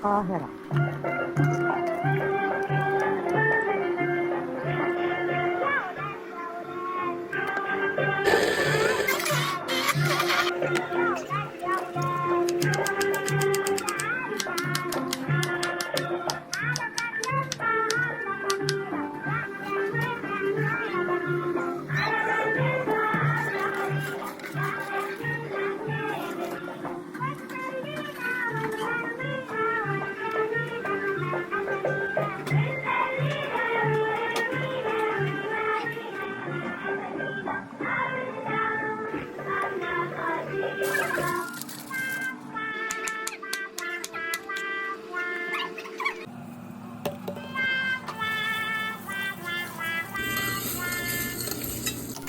القاهرة.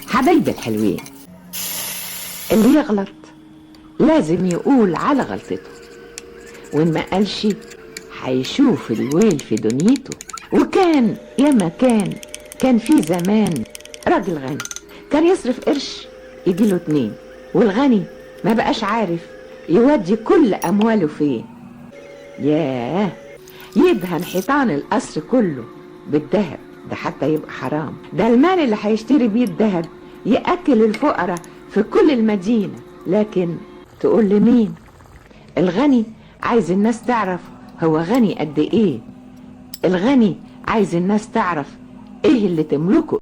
حبايبي الحلوين، اللي يغلط لازم يقول على غلطته، وإن ما قالش هيشوف الويل في دنيته. وكان ياما كان في زمان راجل غني كان يصرف قرش يجيله 2، والغني ما بقاش عارف يودي كل أمواله فين. ياه، يدهن حيطان القصر كله بالذهب، ده حتى يبقى حرام. ده المال اللي هيشتري بيه الذهب يأكل الفقراء في كل المدينة. لكن تقول لمين؟ الغني عايز الناس تعرف هو غني قد ايه. الغني عايز الناس تعرف ايه اللي تملكه.